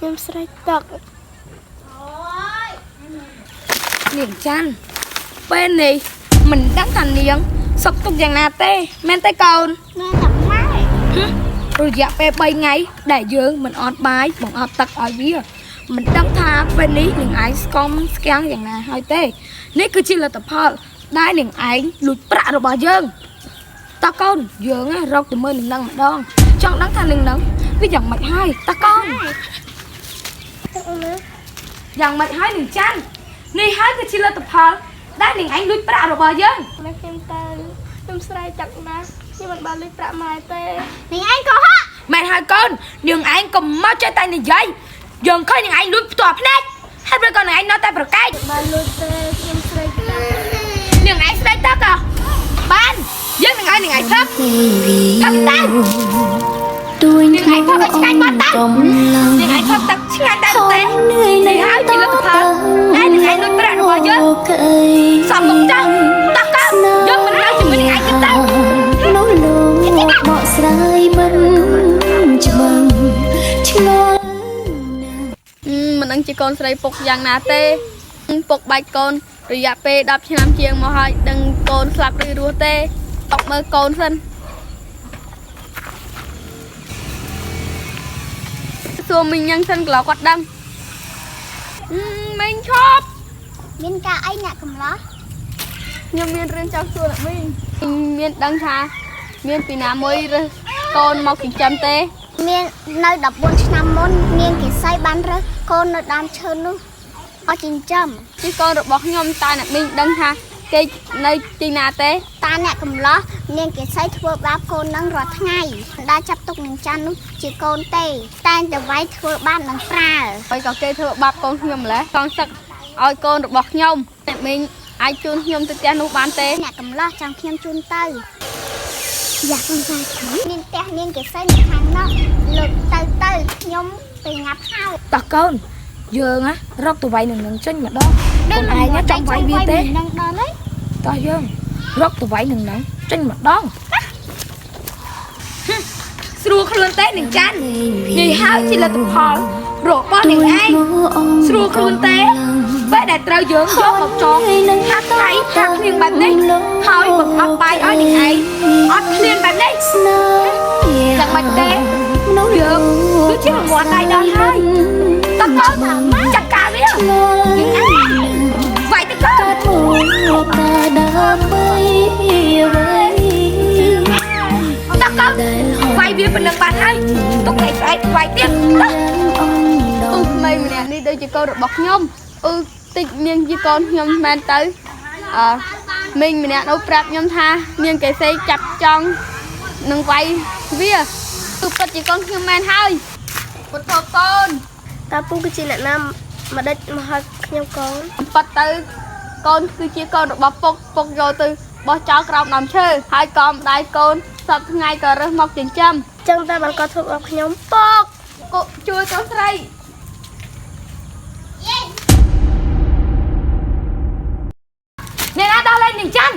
ខ្ញុំស្រេកទឹក នាងច័ន្ទពេលនេះមិនដឹងថានាងសុខទុក្ខយ៉ាងណាទេមែនទេកូន មែនតែម៉ែ ហឹមរយៈពេល3ថ្ងៃដែលយើងមិនអត់បាយបង្អត់ទឹកឲ្យវាមិនដឹងថាពេលនេះនាងឯងស្គមស្គាំងយ៉ាងណាហើយទេនេះគឺជាលទ្ធផលដែលនាងឯងលួចប្រាក់របស់យើងតើកូនយើងណារកទៅមើលនាងនឹងម្ដងចង់ដឹងថានាងនឹងវាយ៉ាងម៉េចហើយតើកូន ទឹកមើល យ៉ាងម៉េចហើយនាងច័ន្ទនេះហើយគឺជាលទ្ធផលដែលនាងឯងលួចប្រាក់របស់យើង ម៉ែខ្ញុំទៅខ្ញុំស្រេកទឹកណាស់ខ្ញុំមិនបានលុយប្រាក់ម៉ែទេនាងឯងកុហក មែនហើយកូននាងឯងកុំមកចេះតែនិយាយយើងឃើញនាងឯងលួចផ្ទាល់ភ្នែកហើយព្រោះក៏នាងឯងនៅតែប្រកែក បានលុយទេខ្ញុំស្រេកទឹក នាងឯងស្ដីទឹកហ៎បានយើងនឹងឲ្យនាងឯងផឹកផឹកទៅ ទួញ នាងឯងផឹកឲ្យឆ្ងាញ់បាត់ទៅ កំឡុង នាងឯងផឹកទឹកឆ្ងាញ់តែទេ នឿយ នេះហើយជាលទ្ធផលដែលនាងឯងលួចប្រាក់របស់យើង ក្អី សំទុកចោលតោះកូនយើងមិននៅជាមួយនាងឯងទៀតទេ នោះលោកបកស្រាយមិនច្បាំងឆ្ងល់ណាស់ មិនដឹងជាកូនស្រីពុកយ៉ាងណាទេពុកបាច់កូនរយៈពេល10ឆ្នាំជាងមកហើយដឹងកូនស្លាប់ឬរស់ទេຕົកមើលកូនសិនសួរមីងញ៉ាំងសិនកន្លោគាត់ដឹងមីងឈប់ មានការអីអ្នកកំឡោះ ខ្ញុំមានរឿងចង់សួរអ្នកមីងមានដឹងថា មានពីណាមួយរើសកូនមកចិញ្ចឹមទេ មាននៅ14ឆ្នាំមុននាងកេសីបានរើសកូននៅដើមឈើនោះអស់ចិញ្ចឹម ជាកូនរបស់ខ្ញុំតើអ្នកមីងដឹងថាគេនៅទីណាទេ តាអ្នកកំឡោះនាងកេសីធ្វើបាបកូននឹងរាល់ថ្ងៃមិនដែលចាប់ទុកនាងច័ន្ទនោះជាកូនទេតែងតែវាយធ្វើបាបនឹងប្រើ ហើយក៏គេធ្វើបាបកូនខ្ញុំម្ល៉េះចង់សឹកឲ្យកូនរបស់ខ្ញុំអ្នកមីងអាចជូនខ្ញុំទៅផ្ទះនោះបានទេ អ្នកកំឡោះចាំខ្ញុំជូនទៅយ៉ាខ្ញុំថាមានផ្ទះនាងកេសីនៅខាងនោះលើកទៅទៅខ្ញុំទៅងាប់ហើយ តោះកូនយើងណារកទៅវាយនឹងនឹងចេញម្ដងកូនឯងណាចង់វាយវាទេ នឹងដល់ហើយ តោះយើងរកទៅវាយនឹងនឹងចេញម្ដងហឹមស្រួលខ្លួនទេនាងច័ន្ទនេះហើយជាលទ្ធផលរបស់នាងឯងស្រួលខ្លួនទេពេលដែលត្រូវយើងយកមកចងហាក់ថ្ងៃហាក់ភ្លៀងបែបនេះហើយបង្អត់បាយឲ្យនាងឯងអត់ឃ្លានបែបនេះ ស្នេហា យ៉ាងម៉េចទេយើងគឺជារង្វាន់ដៃដល់ហើយតោះកូនចាត់ការវា ឆ្ងល់ នាងឯងវាយទៅកូន កាត់មកតាដើម្បីអ្វី តោះកូនវាយវាប៉ុណ្្នឹងបានហើយទុកថ្ងៃស្អែកវាយទៀតតោះ អ៊ូក្មេងម្នាក់នេះដូចជាកូនរបស់ខ្ញុំអ៊ូតិចនាងជាកូនខ្ញុំមែនទៅអឺមីងម្នាក់នោះប្រាប់ខ្ញុំថានាងកេសីចាប់ចង់នឹងវាយវាគឺពិតជាកូនខ្ញុំមែនហើយពុទ្ធោកូន តើពូគឺជាអ្នកណាមកដេចមកហៅខ្ញុំកូន ប៉ិតទៅកូនគឺជាកូនរបស់ពុកពុកយកទៅបោះចោលក្រោមដើមឈើហើយក៏ម្ដាយកូនសប្តាហ៍ថ្ងៃក៏រើសមកចិញ្ចឹម ចឹងតែបានគាត់ធ្វើបាបខ្ញុំពុក កូជួយកូនស្រី អ្នកណាដោះលែងនាងច័ន្ទ